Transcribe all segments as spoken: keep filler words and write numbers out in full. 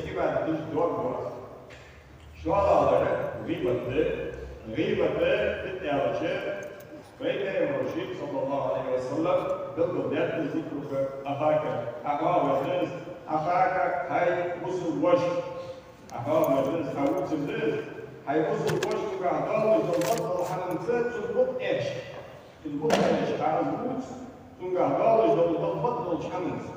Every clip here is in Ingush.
Ӏибадаташ дорба. ШоллагӀдар гӀийбат да. ГӀийбат да, фу да аьлча, вай Пайхамара ший, саллаллахӀу Ӏалайхи ва саллам, белгалдаьд из: «ذكرك أخاك», хьа хьоахавеш да из, хьа хьоаха, хьай бусалба воша. Хьа хьоахавеш да из, хьа вувцар да из, хьай бусалба воша, цунгахь долаш дола бакъдола хӀаманца цунна букъ эш. Цунна букъ эш, хьа из вувц, цунгахь долаш дола бакъдолча хӀаманца.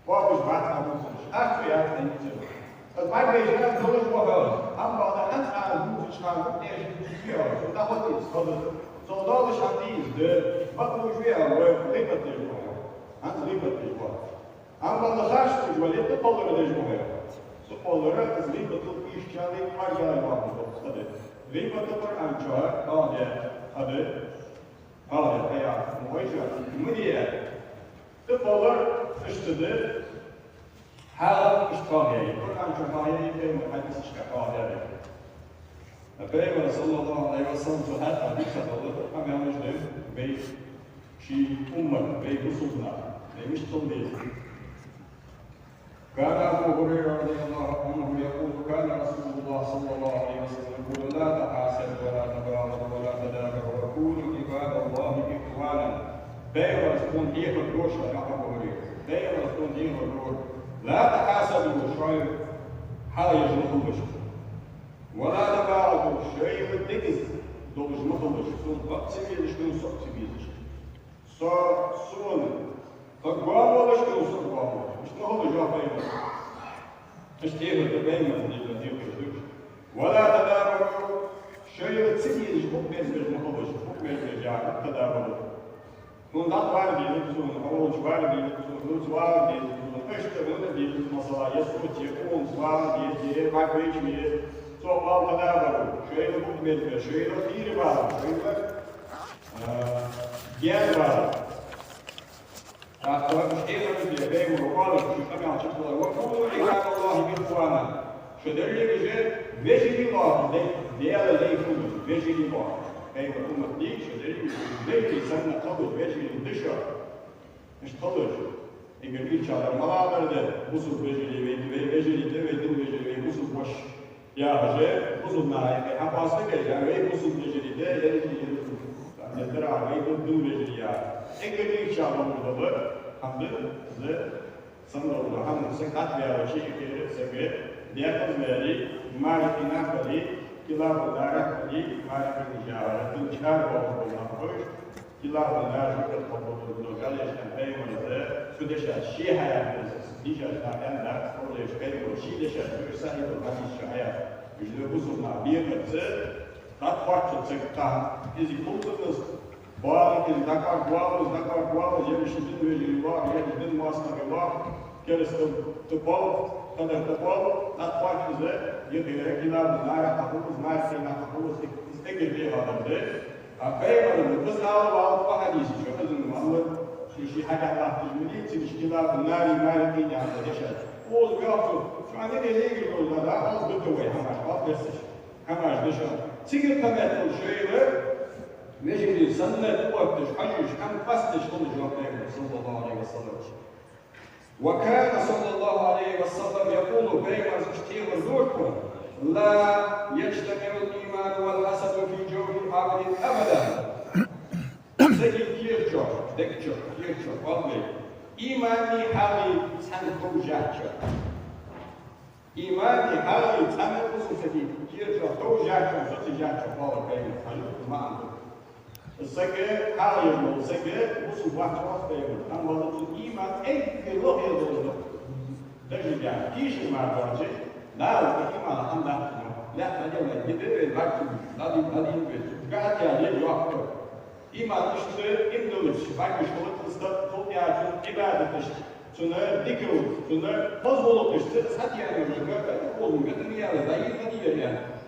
Кхоабаш бац хьа вувцараш, харцо яц хьа вувцараш. Ткъа бӀаргавайча хана долаш ва хьо, амма бакъда хӀанз хьа вувцача хана букъ эш вувцаш вий хьо, цо дӀахоттийта хоза. Цо долаш хьа дийза да, бакълувш вий хьо, вай гӀийбат деш ва хьо. ХӀанз гӀийбат деш ва. Амма бакъда харц дувш вале, тӀакхоллар деш ва хьо. ТӀакхоллар из гӀийбатал ийшачарна кӀоаргагӀа вахаш дола хӀама да. ГӀийбат Къуръан чу хьоахадаь хӀама да. Хьоахадаь хӀама да, ма хой шоана, ма де. ТӀакхоллар иштта да, хьалхара иштта хьоахаяьй, Къуръан чу хьоахаяьй, Пайхамара хьадисашка хьоахаяьй. Пайхамара, саллаллахӀу Ӏалайхи ва саллам, цу хьакъехьа дика хьадоаладу, къамаьл мишта да, вай ший уммат, вай бусалба нах, вай мишта хила деза. كان أبو هريرة رضي الله عنه يقول: كان رسول الله صلى الله عليه وسلم يقول: لا تحاسدوا ولا تباغضوا ولا تدابروا وكونوا عباد الله إخوانا. Пайхамара тхона хьехар дора, йоах Абу Хурайрас. Пайхамара тхона хьехар дора: لا تحاسدوا, шоай хьагӀ еш ма хилалаш. ولا تباغضوا, шоайла дегаза долаш ма хилалаш, хьона хьо ца везаш, хьона со ца везаш. Со, сона, хьо гом волаш, хьона со гом волаш. Иштта ма хилалаш, йоах Пайхамара. Иштта хьехар да Пайхамара, дика дехаш да уж. ولا تدابروا, шоайла ца дезаш, букъ берзабеш ма хилалаш, букъ берзабеш яхар да تدابروا. Хьона дӀатӀавар деза сона, хьо волча вар деза сона, хьоца вар деза сона, иштта хьона деза, масала, е соца, е къонахчоца вар деза, е бӀаргавайча веза. Цо оал تدابروا, шоайла букъ берзабеш, шоайла хийра вар, шоайла, а, гаьна вар. ТӀаккха уж хьехам бе, Пайхамара оалар, ший къамаьл чакхдалар: وكونوا عباد الله إخوانا. Шо деррига а вежарий лоархӀаш, Даьла лай хилалаш, вежарий лоархӀаш. Пайхамара уммат дий, шо деррига а вежарий санна хилалаш, вежарий да шо. Иштта хилалаш. Эггара ийрчагӀдар малагӀа дар да, бусалба вежарий, вай, вай вежарий да, вай дин вежарий, вай бусалба воша. Яхаш, бусалба наха юкъе хьакъоастагӀа, вай бусалба вежарий да, е вежарий да, там, е дара, вай дин вежарий я. Эггара ийрчагӀа долаш дола хӀама да из, цхьан долаш дола хӀама, саг хьатӀаваьлча, юхера саг декъаза вале, маьждигах вале, килабу нарах вале, маьждигах вале, дин чӀоагӀа бола нах ба уж. Килабу нарах, юкъера кхоллар дола гӀалгӀай, Пайхамара цу дешаца ший хьаяр деза, дийшача наха аьнна дац, Ӏовдалча Пайхамара ший дешаца, уж сахьихь хьадисаш хьаяр. Уж да бусалба наха бекъарца, дӀакхоаччалца тахан, из хултанас, бала из дӀакхоаччалца, из дӀакхоаччалца, е уж дин вежарий лоархӀ, е уж дин моастагӀий лоархӀ, керастал тӀакхолл, кхыдар тӀакхолл, дӀакхоаччалца, юхера килабу нарах хьахул из, маьждигах хьахул из, из эггара бехк бар да. А Пайхамара из ала валла укх хьадиса чу, из ма аллара, ший, ший хьакъехьа латташ ма дий, цигаш килабу нари маьждигах яхаш дешаца. Укхаза йоах цо, шоана юкъе легаш дола нах да, хьалха бита вай хӀамаш, хьалха бесаш хӀамаш да шоана. Цигара кхы меттел шоайла вежарий санна тӀаотташ, хьожаш, хӀама къоастадеш хилалаш, йоах Пайхамара, саллаллахӀу Ӏалайхи ва саллам. وكان صلى الله عليه وسلم يقول, Пайхамара иштта хьехар дора тхона: لا يجتمع الإيمان والحسد في جوف عبد أبدا. Сага кера чу, дег чу, кера чу, къоабале, имани хьагӀи цхьана товжача. Имани хьагӀи цхьана бусалба сага кера чу товжача, соцажача, оал Пайхамара, хьажал маӀан да. Сага, хьагӀ еш вола саг бусалба вац, оал Пайхамара, амма бакъда цун иман эггара лохе долаш да. Даже я, тийшар мара доацаш, Дала цу имана хӀама дац цунна. Лаьтта дӀаделла, гида вай баккхий, дӀадин, дӀадин вай. Гахьа тӀа ял йоккха. Иман иштта иман долаш, баккхий хилар, из тӀакхоллар цун Ӏибадаташца, цун дикалца, цун хоза гӀулакхашца, из хьатӀаяьнна вай гӀа, гӀа, гӀа, гӀа, гӀа, гӀа, гӀа, гӀа, гӀа, гӀа, гӀа, гӀа, гӀа, гӀа,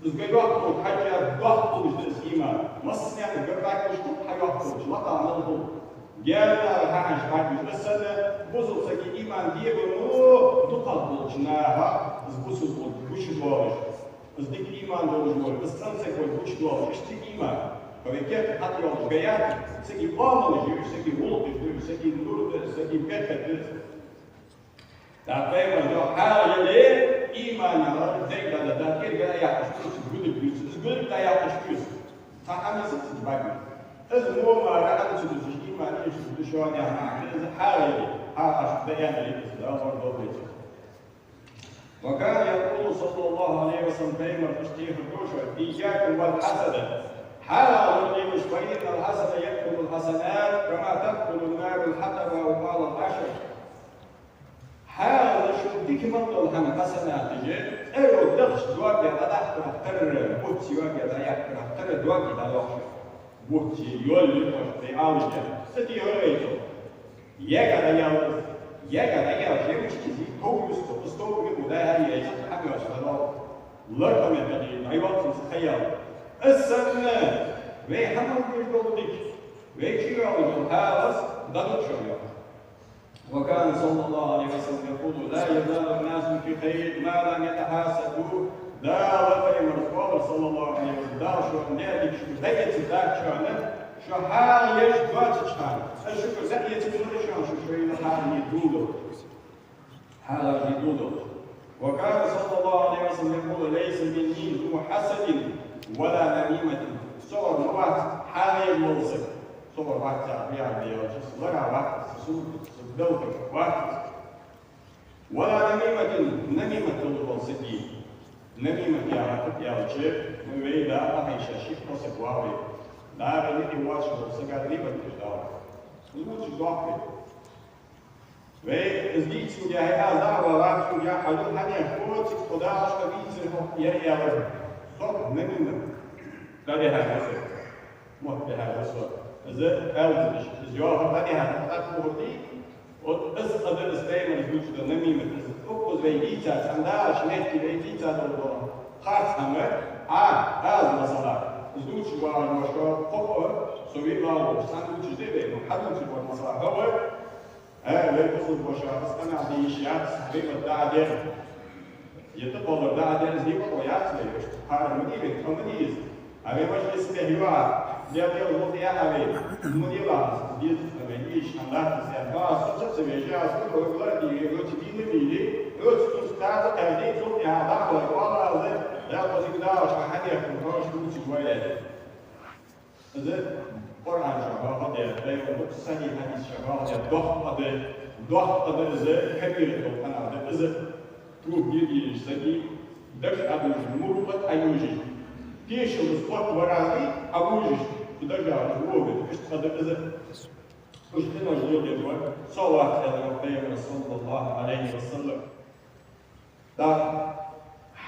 из га йоккха хилча, хьажжа доккха долаш да из иман. Массанена гар баккхаш хул, хьа йоккха хилча, лакха мел хул. Гаьна наха хьахьежача баккхаш да. Из санна бусалба сага иман дегӀамо дукхагӀа болча наха, из бусалба волча гучадоалаш. Из дика иман долаш вола, из цӀена саг вола гучадоалаш, иштта иман. Кхы вай кертах хьатӀайоалаш га яц, сага оамалаш я уж, сага гӀулакхаш да уж, сага нур да из, сага беркат да из. ТӀаккха Пайхамара йоах: хьагӀ Цхьа хӀама йисац из бакъда. Из мо мара хӀама ца дусаш иман эшаш да шоана яха маӀан да из, хьагӀ яле, хьагӀ аш да аьнна рикас да, Дала хьона долбецо. وكان يقول صلى الله عليه وسلم, пайхамар иштта хьехар ду шоана: إياكم والحسد. ХьагӀ лур лелаш, فإن الحسد يأكل الحسنات كما تأكل النار الحطب أو قال العشر. ХьагӀ шун дика мел дола хӀама, хьасанаташ, цӀеро дахча доаггара дӀадахьийтарах тара, буц йоаггара дӀаяхийтарах тара доаггара дӀадоагӀа шоана. Буц йоалае оаш, вай Ӏалашденна. Цу тӀа йоагӀа вай цо. Яга дӀаяла из. Яга дӀаяла, жемчки зи, ков юсто, из ков юху дӀаяла, яйца хьамош дӀадоагӀа. Лар къамет тӀа дӀайоагӀа цунца ха яла. Из санна, вай хьамал деш дола дика, вай чу йоалаш йола хьагӀ из дӀадут шоана йоах. وكان صلى الله عليه وسلم يقول: لا يزال الناس في خير ما لم يتحاسدوا. Дала, пайхамара оалар, صلى الله عليه وسلم, Дала шоана лаьрдиг шуга дӀаэцаргдац шоана, шо хьагӀ еш доацача хана. Из шуга дӀаэцаргволаш шоана, шо шоайла хьагӀ е доладелча. ХьагӀ е доладелча. وكان صلى الله عليه وسلم يقول: ليس مني ذو حسد ولا نميمة. Согара ма вац хьагӀ еш вола саг. Согара вац яхар фу яхар да аьлча, са ларах вац, са султах, са белхах вац. ولا نميمة, намимат долаш вола саг а. Намимат яхар фуд аьлча, вай да къахьийга ши кхо саг ва вай. ДӀахо никъ воацаш волча сага гӀийбат деш да вай. Из вувцаш дохк вай. Вай из дийцача, хӀаьта аз дӀа а ваьлла, цунга яхьа хьадув хьанех кхоцик кхо дагӀаш а вийцар хьо яр аьлар. Со намимат. ДӀадихьар ва со. Мотт дихьар ва со. Из аьлча деш, из йоахар дӀадихьар, дӀатохар дий? Вот из къа да из пайхамара дувцаш дола намимат. Из укхаза вай дийца, цхьан дагӀача метте вай дийца дола харц хӀама, Ӏа, аз, масала, из дувцаш вагӀаш вола кхоъ, со виъ вагӀаш, цхьан дувцаш да вай, ну, хьадувцаш вар, масала, хӀама, Э, вай бусалба воша, аз къамаьл де йиш яц, гӀийбат дӀа а дер. Е тӀакхоллар дӀа а дер, из гӀийбат ва яц вай, иштта хӀара ма дий вай, тха ма дий из. А вай мажлис тӀа йоагӀа, Даьла, Даьла, гӀулакх яхьа вай, ма дий ла, из деза вай, йиш хӀама латташ яр. Ма аз цу ца ца вежа, аз кхы хьога ла а дий, вай оцу дийна дийли, оцу цунца таза кхаьрди, цул тӀехьа дӀахо вала аз, Даьла, кхо саг дагӀаш хьанехкам хьош дувцаш вай аьле. Из Къуръан чу хьоахадаь, пайхамара сахьихь хьадис чу хьоахадаь, доккха къа да, доккха къа да из, кабират йола къа да из, труб йиъ йийжа сага, дагах Ӏовужаш, мурд къа Ӏовужаш, тешал из къотта варгӀа Ӏовужаш, цу дагах из вогаш, иштта къа да из. Уж къинош леладеш ва, со вац аьлар пайхамара, صلى الله عليه وسلم. ТӀаккха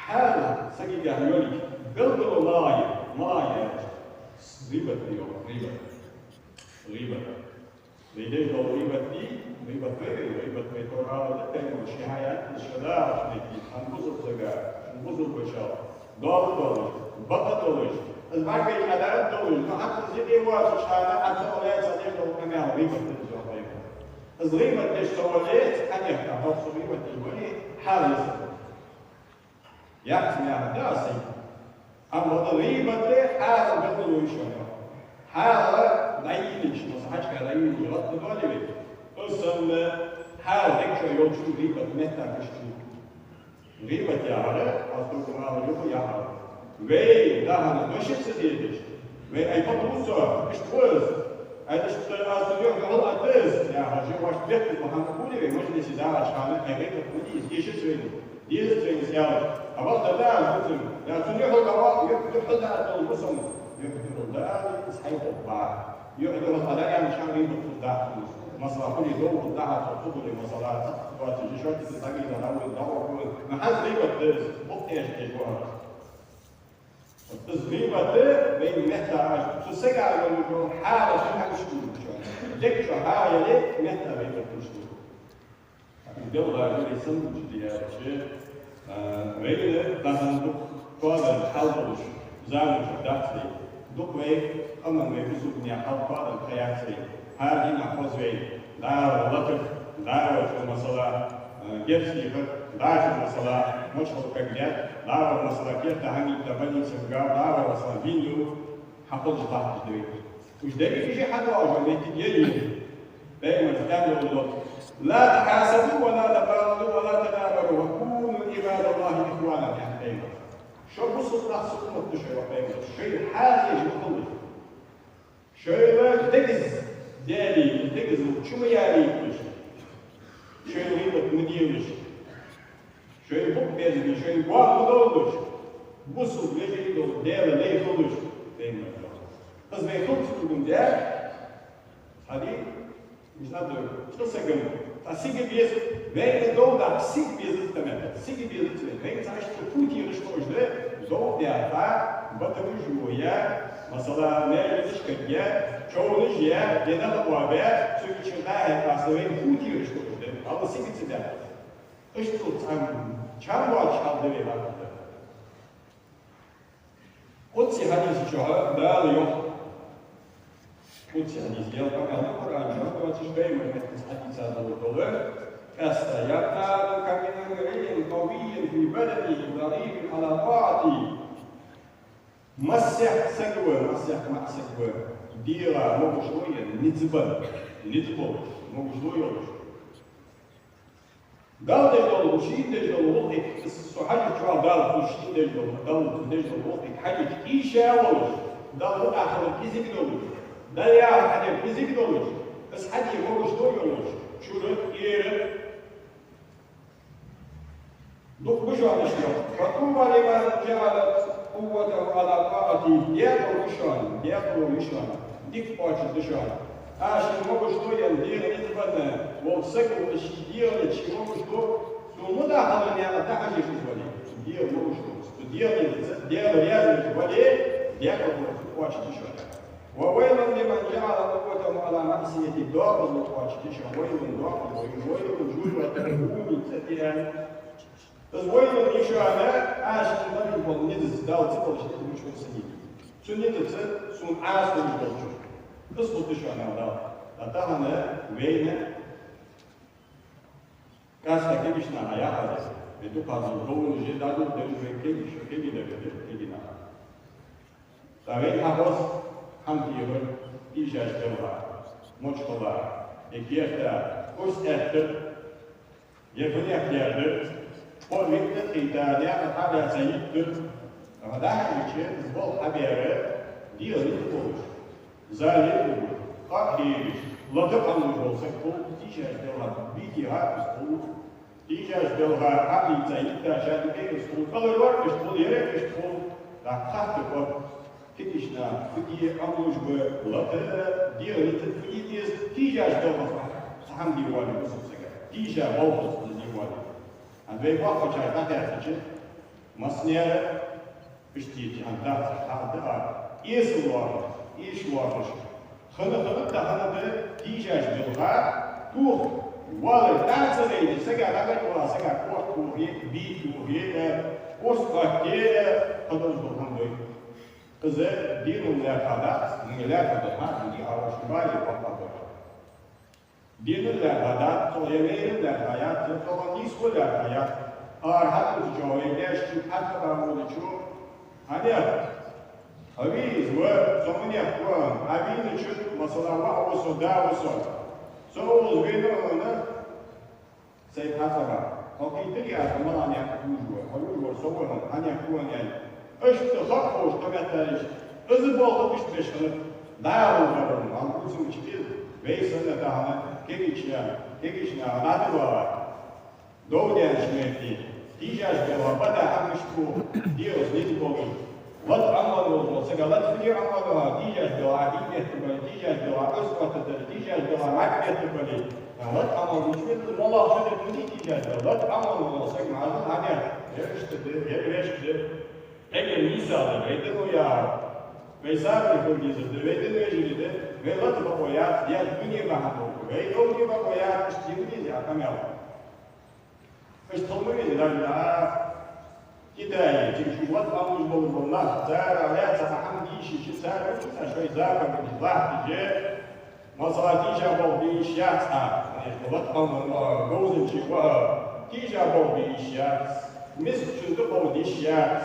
хьагӀ сагагахь йолга белгало малагӀа я, малагӀа я аьлча, гӀийбат да йоах, гӀийбат. ГӀийбат. Вай деш дола гӀийбат дий, гӀийбат вай, гӀийбат вай тӀора ала да, пайхамара ший хьаяьннай, из шо дагӀача метте, цхьан бусалба сага, шун бусалба вешийла дола долаш, бакъ долаш, из бӀаргавайча Ӏа дӀа а долаш, ну, хӀанз из юкъе воацача хана, хӀанз цо лаьца деш дола къамаьл гӀийбат да из йоах пайхамара. Из гӀийбат деш со вале, цхьаннех тӀа, хӀанз со гӀийбат деш вале, хьагӀ йисар. Яхцам яхар да аз сайна. Амма гӀийбат да, хьагӀ белгало я шоана. ХьагӀ дӀайийлача, масала, хьакъехьа дӀайийлача гӀатта доале вай. Из санна хьагӀ дег чу йолча гӀийбат метта гуш да. ГӀийбат яхар, аз тхога ма аллара, юха яхар. Вай дӀахо дош ца дедеш, вай айпа ву со, иштта ва из, ай иштта аз цун юхь духьал а да из, яхаш, вай бехк бахьан хуле вай мажлисе дагӀача хана, ай гӀийбат ма дий из, дешац вайна, дезац вайна из аьлча. А вахта да аз бу цунна, я цун юхьал дӀавала, юхь духьал да аз дола бу со, юхь духьал да аз, из хьайпа ба. Юхь духьал хьадаьннача хана гӀийбат хургдац цунна. Масала, хуле довгӀа дахьа цо, ца хуле, масала, цхьацца ситуацеш, шортта дагийна дӀавода, дӀавода. Ну, хӀанз гӀийбат да из, букъ тӀехьа тӀехьа вахар. Из гӀийбат да, вайна метта гӀаш, цу сага йолаш йола хьагӀ ши хӀама иштта да. Дег чу хьагӀ яле, метта гӀийбат иштта да. Белгала вай санна гучадаьлча, а, вайна тахан дукха тоадар хьал долаш заман чу дац вай. Дукха вай, къаман вай бусалба дина хьал тоадар кхы яц вай. ХӀара дийнахьа хоза вай, дӀахо латар, дӀахо, масала, а, герз хьехар, дӀахо, масала, мочхал кагдаьд, дӀахо, масала, керта хӀама йитта больнице гар, дӀахо, масала, вийна ю, хьахозаш латташ да вай. Уж деррига уж хьадоагӀаш моттиг я ер. Пайхамара аьнна дола: لا تحاسدوا ولا تباغضوا ولا تدابروا وكونوا عباد الله إخوانا, аьннад пайхамара. Шо бусалба нах сукъмат да шоай, йоах пайхамара. Шоай хьаьрий ма хилалаш. Шоайла дегаза даьле, дегазал чу ма ялийталаш. Шоай гӀийбат ма делаш. Шоай букъ безабе, шоай гоама ма довлалаш. Бусалба вежарий долча Даьла лай хилалаш, пайхамара йоах. Из вай хила ца лугӀа даьр, хьади, мишта да, цкъа сагам, цхьа сига беза, вайна дов даккха сига безац тха меттала, сига безац вайна. Вайна цхьа иштта пути гӀаш ховш да, дов даьха, батамаш йоя, масала, маьждигаш кагъя, човнаш я, динах оабе, цу чура дӀа-хьа къаста вайна пути гӀаш ховш да. Алла сига ца даьккха. Иштта цхьа чам боацаш хьал да вай хьакъ да. Къудси хьадиса чу Дала йоах. Къудси хьадис, Даьла къамаьл да Къуръан чу, доацаш пайхамара хьадиса долаш дола. Къаьстта: «يا ابن آدم كم من امرئ قوي في بدنه ضعيف على طاعتي». Масех саг ва, масех маӀа саг ва, дегӀа могаш лой, низ ба, низ болаш, могаш лой йолаш. Далла деш дола, шийна деш дола гӀулакх, со хьажача, Дала шийна деш дола, Далла деш дола гӀулакх хьажача, ийша волаш, Далла мутӀахьа хилар кӀезига долаш, Далла яхар хьаде кӀезига долаш, из хьаде могаш лой йолаш, чура, тӀера. Дукха ба шоана иштта. «فطوبى لمن جعل قوته على طاعتي». Декъала ба шоана, декъала ба шоана, дика кхоачаш да шоана. Аз шийна могаш лой аьнна, дегӀа низ ба аьнна вола саг ва, ший дегӀа низ, ший могаш лой, цун мутӀахьа хиларах дӀахьажаш из вале, дегӀа могаш лой, цу дегӀа низаца Даьла раьза веш вале, декъала ба, кхоачаш да шоана. «وويل لمن جعل قوته على معصيتي». Декъала ба, кхоачаш да шоана, вайлун, декъала ба, вайлун, жожагӀате, гуни цӀа тӀа. Из вайлун я шоана, аз шийна лараш бола низ, Далла ца лараш низ мича ва сага. Цу низаца сона Ӏаса луш волчо. Из хургда шоана, аьннад Дала. ТӀаккха тахан вайна къаьстта кегийча наха яхар да. Вай дукхагӀа дола говнаш дӀадолалуш вай кегий, шо кегий да вай, кегий нах. ТӀаккха вайна хьахоз хӀама тӀехьа, тийшача делха, мочхала, е керта, урс аьттар, е фунех керда, кхо витта кхийтта, наькъа тӀа а лаьца йиттар, ТӀаккха дӀахьежача, из болх хьабаьр дегӀа низ болаш, зали а луш, къа а хьегаш, лата а Ӏомалуш вола саг хул, тийшача делха, бийти хьа из хул, тийшача делха хьа а лийца йитта шадуке из хул, кӀалхарвар иштта хул, ер а иштта хул, тӀаккха хаттар да, кегийча наха фу де Ӏомалуш ба, лата а, дегӀа низ фу де деза, тийшача делхаца цхьа хӀама де воалле бусалба сага, тийша болхаца из де воалле. ХӀанз вай боккхагӀчар дӀакхаьчача, массанена иштта дийцача, хӀанз дац хьал да, эсала лоархӀаш, эша лоархӀаш. Хана-хана тахан да тийшача делха, тоха, валар дӀа ца гӀайта, сага дӀагӀайта вала, сага корта тохе, бийта тохе, урс оттае, кхыдола хӀама дой. Из динал лаьрхӀа дац, нуни лаьрхӀа да, хӀа, нуни а ваш баьре боккха да. Динал лаьрхӀа дац, цо е вайрал лаьрхӀа яц, е цо нийсхо лаьрхӀа яц. Ара хьатӀавеча вай даьша чу хьатӀаваха волчо, хьанех, хьо вий из ва, со манех ва, хьавийначун, масала, воӀ ва со, да ва со. Со укхаза вена хьона, сай хьацӀа ва. Хьо кхийтарий аз, хьо малагӀа наькъа хьувш ва, хьо вуж вар, со вар, хьанех ва аьнна. Иштта хьо ховш тхо меттараш, из болх иштта беш хиннад, дӀахо хабар, хьал гуцамча из, вай санна тахан, кегийча, кегийча наха дӀадувала. Дов даьннача метте, тийшача делха бада хӀама мишта хул, дегӀаца низ болаш. Лата Ӏомавенна волча сага лата фу де Ӏомавенна, тийшача делха бийта бетта бале, тийшача делха урс оттадале, тийшача делха мӀарка бетта бале. Лата Ӏомавенна волча метте моллагӀа шо де фу де тийшача делха, лата Ӏомавенна волча сага мажал хьанех, ер иштта да, ер вешта да. Эггара нийсагӀа да, вай дин ва яхар. Вай сагӀа хила дезар да, вай дин вежарий да, вай лата бокъо яц, яц дуне бахьан долаш, вай довне бокъо яц, иштта дин веза а къамаьл. Иштта хила ма веза, даже а Китае, чура лата Ӏомалуш болаш бола нах, цар лаьца хӀама дийшача, цар вуч а шоай заповедь латтача, масала, тийша болх де йиш яц хьа, лата Ӏомавенна говзанча ва, тийша болх де йиш яц, мискачун тӀа кховда йиш яц.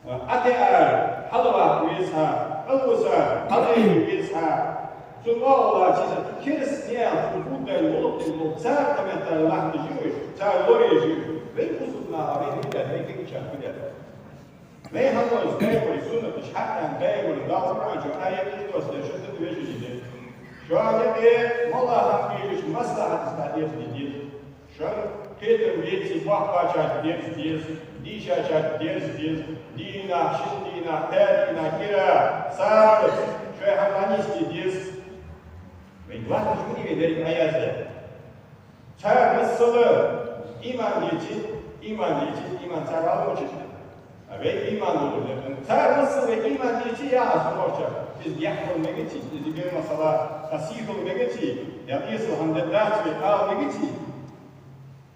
Ӏатаьр хьалваккха веза хьа, алвусар хьалъайра веза хьа. Цун оагӀув лаца, цу кераста наьха цу хӀудаьлла гӀулакх деш бола цар къамаьл латташ я уж, цар лораш я уж. Вай бусалба наха вай хӀудаьлла, вай кегийчарна хӀудаьлла. Вай хьалхашка кхайкхой суннаташ хьаьхьа кхайкхой, Дала Къуръан чу аят из доссадаь, шо дин вежарий да. Шоана юкъе моллагӀа хӀама дезаш, маслахьатаца дӀадерзаде деза. Шоана кхетам беце, боккхачарга дерзаде деза, дийшачарга дерзаде деза, дийнахьа, шин дийнахьа, пхеа дийнахьа, кӀира, сагӀа, шоай хӀама дӀанийсде деза. Вай латташ ма дий вай деррига Ӏояздаь. Цар массала иман деце, иман деце, иман цар вала мучит. А вай иман лур декъан. Цар массала иман деце, я аз хӀорча. Из яхь хила мегаце, из гир масала, аз сий хила мегаце, я эсала хӀама де дац вай ала мегаце.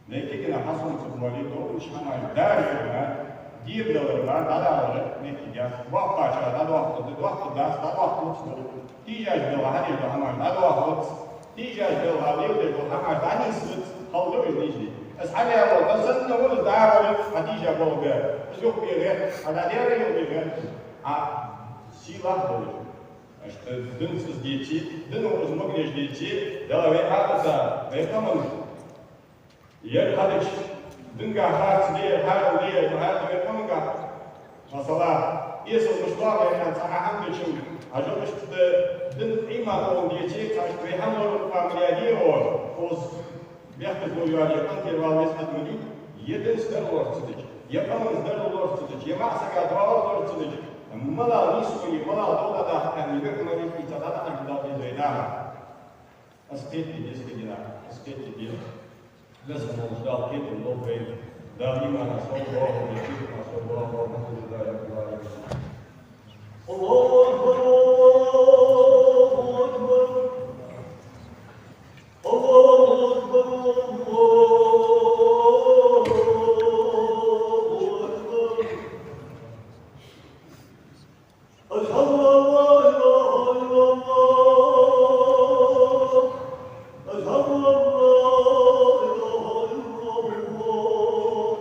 Вай кегийна хьасомца боли, долаш хӀамаш даржар мара, дийрдалар мара, дӀадалар мехкигац. Боккхача дӀадоахаргда, доахаргдац, дӀадоахаргдац. Тийжаш дола хьадеш дола хӀамаш дӀадоахаргдац. Тийжаш дола, леладеш дола хӀамаш дӀанийсвац, хала да уж нийсде. Аз хьаваьлча, аз санна волаш дӀагӀоргда, хьа тийжа болга. Аз юхабе гӀерт, хьа дӀадера юхабе гӀерт. А сийлахь долаш. Иштта динца из деце, дина из могадеш деце, Дала вай Ӏадата, вай къаман Ер хьадича, динга харц де, хьарам де, хьарам де, къамага. Масала, эсала мишта вагӀа вай хьан цхьа хӀама дича, хьажа мишта да дин, иман он деце, цхьа иштта вай хьан лору къамаря де гӀо, оз бехказло йоале, къантер вала веза хӀама ма дий, е динца дар лоархӀа ца дича, е къаманца дар лоархӀа ца дича, е маӀа сага доагӀар лоархӀа ца дича, малав нийсхо е, малав догӀа даха аьнна, вехамарийца дӀадахьаргда деза вай дама. Аз кхетаде деза кегийна, аз кхетаде деза. Веза волча Дала кхетам лолда вайна. Дала иман асо, догӀа, чиркхӀа асо, догӀа, алхьамдулиллахӀи раббил Ӏаламин. Аллаху акбар, Аллаху акбар. Аллаху акбар, Аллаху акбар. أشهد أن لا إله إلا الله. أشهد أن لا إله إلا الله.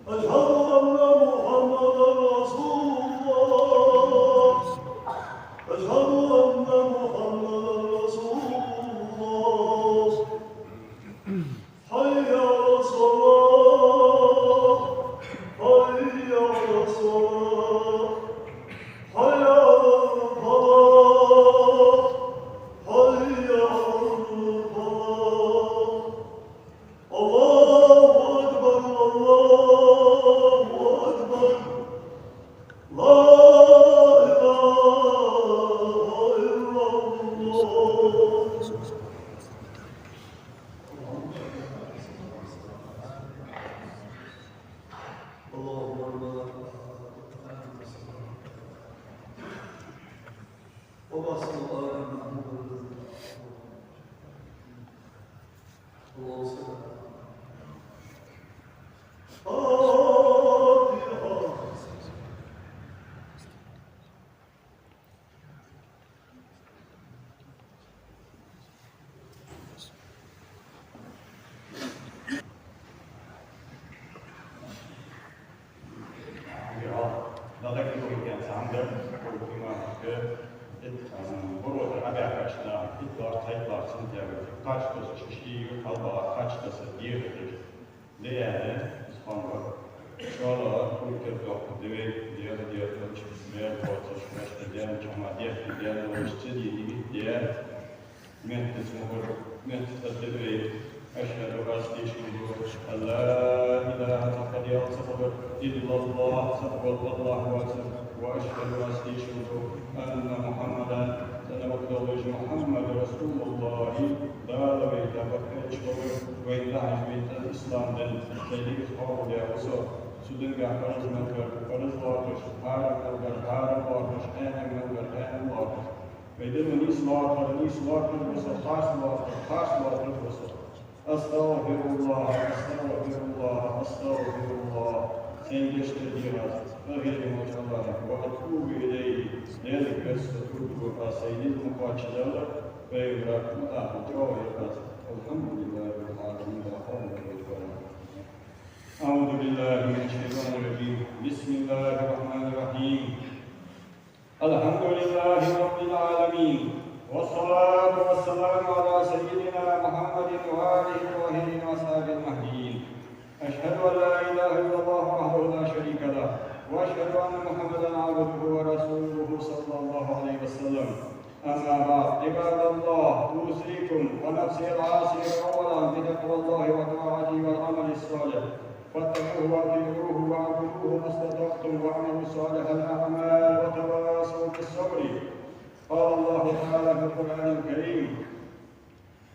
أشهد أن محمدا رسول الله. أشهد أن محمدا رسول الله. حي على الصلاة. حي على الصلاة. حي على الفلاح. حي على الفلاح. الله أكبر، الله أكبر. لا إله إلا الله. اللهم لا إله إلا أنت. وما صلى الله على محمد. اللهم صل على محمد. فاتحة. Де аьнна, из хӀама. ШоллагӀа, кулг тӀа доккха дивей, дегӀа декъача, мел боацаш, вешта ден чама дехки ден долаш ца дийна дигит де. Меттаца мугӀар, меттаца дивей. أشهد, аз тешал ду, أن لا إله, цхьаккха Даьла ца хилар, إلا الله, цаӀ вола АллахӀ воацар, وأشهد, аз тешал ду, أن محمدا, цӀена мара долаш Мухьаммад رسول الله, Дала вайна тӀабахкача хилар, вайна тӀахьажа вайна тӀа ислам дин, цайдига хьоахадаь ва со, цу динга парз мел бар парз лоархӀаш, хьарам мел бар хьарам лоархӀаш, хьаьнал мел бар хьаьнал лоархӀаш. Вай дин нийса лоархӀар нийса лоархӀаш ва со, харц лоархӀар харц лоархӀаш ва со. أستغفر الله، أستغفر الله، أستغفر الله. Сайна гешт дар дегӀа аз, къахетам болча АллахӀа, وأتوب إليه, Даьлага гешт дар дегӀа аз, сайна из ма кхоаччадалар, пайхамара ма ахча чӀоагӀа яхаш. الحمد لله رب العالمين، لا حول ولا قوة إلا بالله. أعوذ بالله من الشيطان الرجيم. بسم الله الرحمن الرحيم. الحمد لله رب العالمين، والصلاة والسلام على سيدنا محمد وآله الطاهرين وأصحابه المهديين. أشهد أن لا إله إلا الله وحده لا شريك له، وأشهد أما بعد، عباد الله، أوصيكم ونفسي العاصية أولا بتقوى الله وطاعته والعمل الصالح، فاتقوه وأطيعوه واعبدوه ما استطعتم واعملوا صالح الأعمال وتواصوا بالصبر. قال الله تعالى في القرآن الكريم: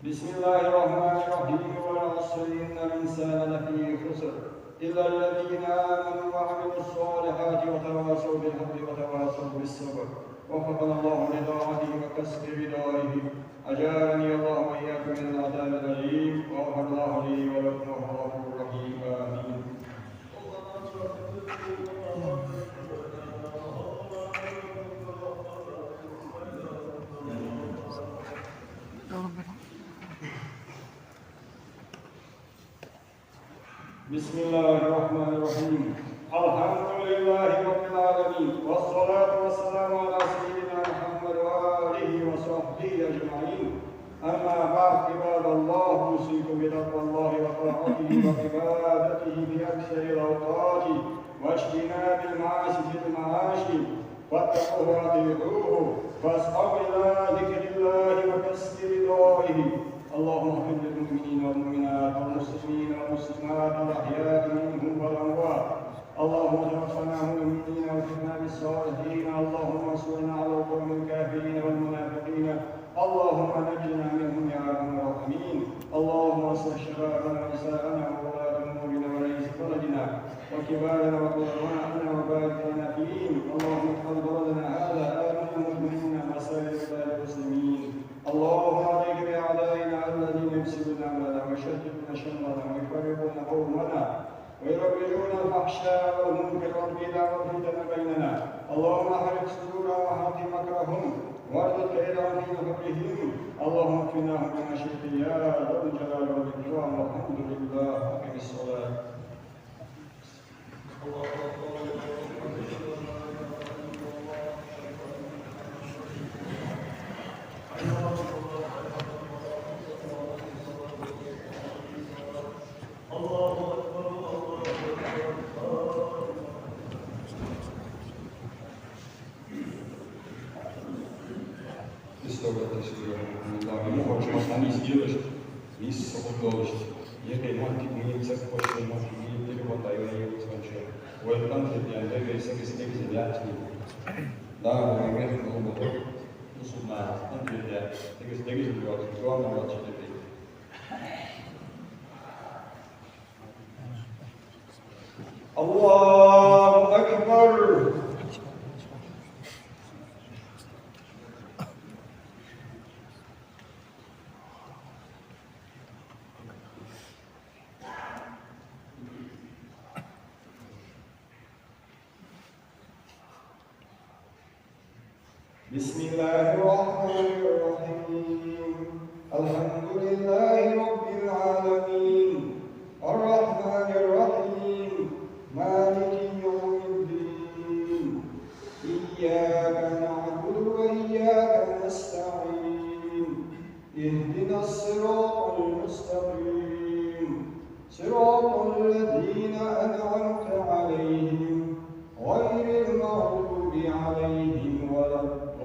بسم الله الرحمن الرحيم: والعصر إن الإنسان لفي خسر إلا الذين آمنوا وعملوا الصالحات وتواصوا بالحق وتواصوا بالصبر. وفقنا الله لطاعته وكسب رضائه. أجارني الله وإياكم من العذاب الأليم، وغفر الله لي ولكم وهو الغفور الرحيم. آمين. بسم الله الرحمن الرحيم. الحمد لله رب العالمين، والصلاة والسلام على سيدنا محمد وآله وصحبه أجمعين. أما بعد، عباد الله، أوصيكم بتقوى الله وطاعته وعبادته في أكثر الأوقات واجتناب المعاصي في المعاش، فاتقوه وأطيعوه، فاسعوا إلى ذكر الله وكسب رضائه. اللهم اغفر للمؤمنين والمؤمنات والمسلمين والمسلمات الأحياء منهم والأموات. اللهم توفنا مؤمنين وألحقنا بالصالحين. اللهم انصرنا على القوم الكافرين والمنافقين. اللهم نجنا منهم يا أرحم الراحمين. اللهم أصلح شبابنا ونساءنا وولاة أمورنا ورئيس بلدنا وكبارنا وعلماءنا وبارك لنا فيهم. اللهم اجعل بلدنا هذا آمنا مطمئنا وسائر بلاد المسلمين. اللهم عليك بأعدائنا الذين يفسدون أمرنا ويشتتون شملنا ويفرقون قومنا ويروجون الفحشاء والمنكر والبدع والفتن بيننا. اللهم أحرق صدورهم وحطم مكرهم واردد كيدهم في نحورهم. اللهم اكفناهم بما شئت يا ذا الجلال والإكرام. والحمد لله. أقم الصلاة. Представляйтесь, мухачмас хьанийс делаш, нийсса хургдолаш, екхе моттиг мийца, кхоачам моттиг мийца, телефон дӀайоаеш, цхьанча вай конфет ян, вай сагис дегиз яц. Да, вай мехка хӀама боху, мусульман конфет ян, дегиз, дегиз йоацаш, дома йоацаш дерриг. الله أكبر. بسم الله الرحمن الرحيم. الحمد لله رب العالمين. الرحمن الرحيم. مالك يوم الدين. إياك نعبد وإياك نستعين. اهدنا الصراط المستقيم، صراط الذين أنعمت عليهم، غير المغضوب عليهم ولا الضالين.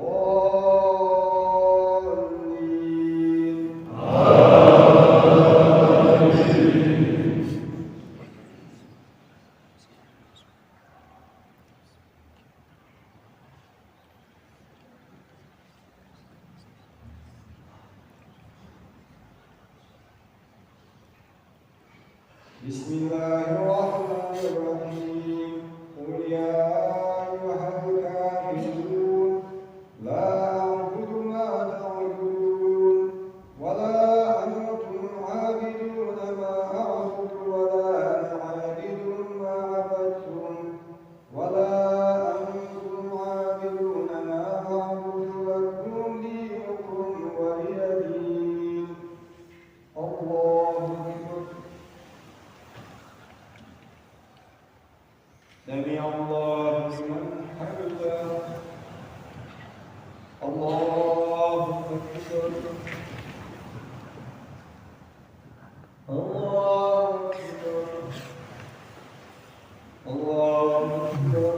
بسم الله الرحمن الرحيم. قل يا أيها الكافرون، لا أعبد ما تعبدون، ولا أنتم عابدون ما أعبد، ولا أنا عابد ما عبدتم، ولا أنتم عابدون ما أعبد، لكم دينكم ولي دين. الله أكبر. سمع الله لمن حمده. الله أكبر. الله أكبر. الله أكبر.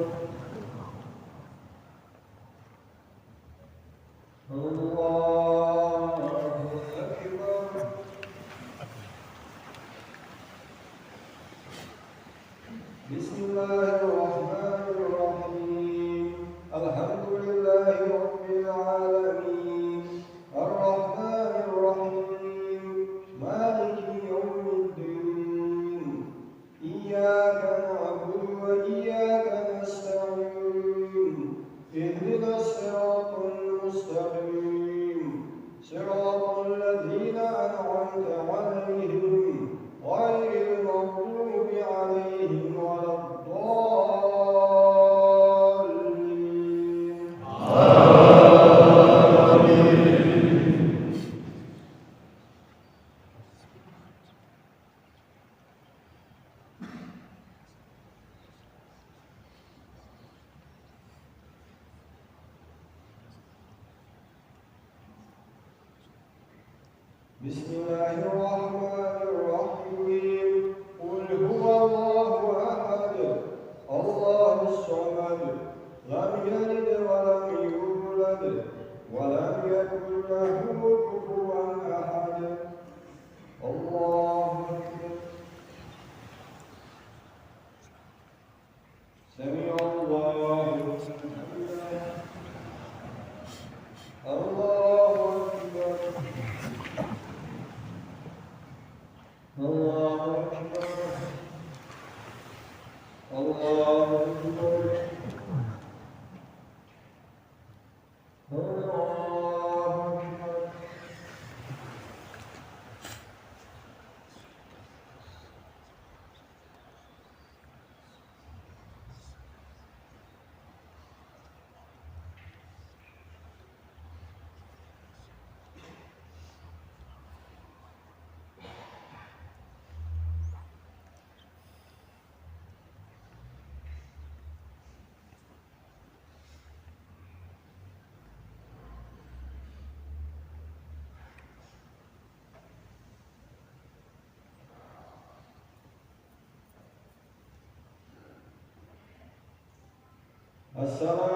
بسم الله الرحمن الرحيم. الحمد لله رب العالمين. الرحمن الرحيم. مالك يوم الدين. إياك نعبد وإياك نستعين. اهدنا الصراط المستقيم. صراط الذين أنعمت عليهم غير المغضوب عليهم ولا الضالين. آمين. بسم الله الرحمن الرحيم. قل هو الله أحد، الله الصمد، لم يلد ولم يولد، ولم يكن له كفوا أحد. الله أكبر. سمع الله لمن حمده. الله أكبر. الله أكبر. الله أكبر. الله أكبر. السلام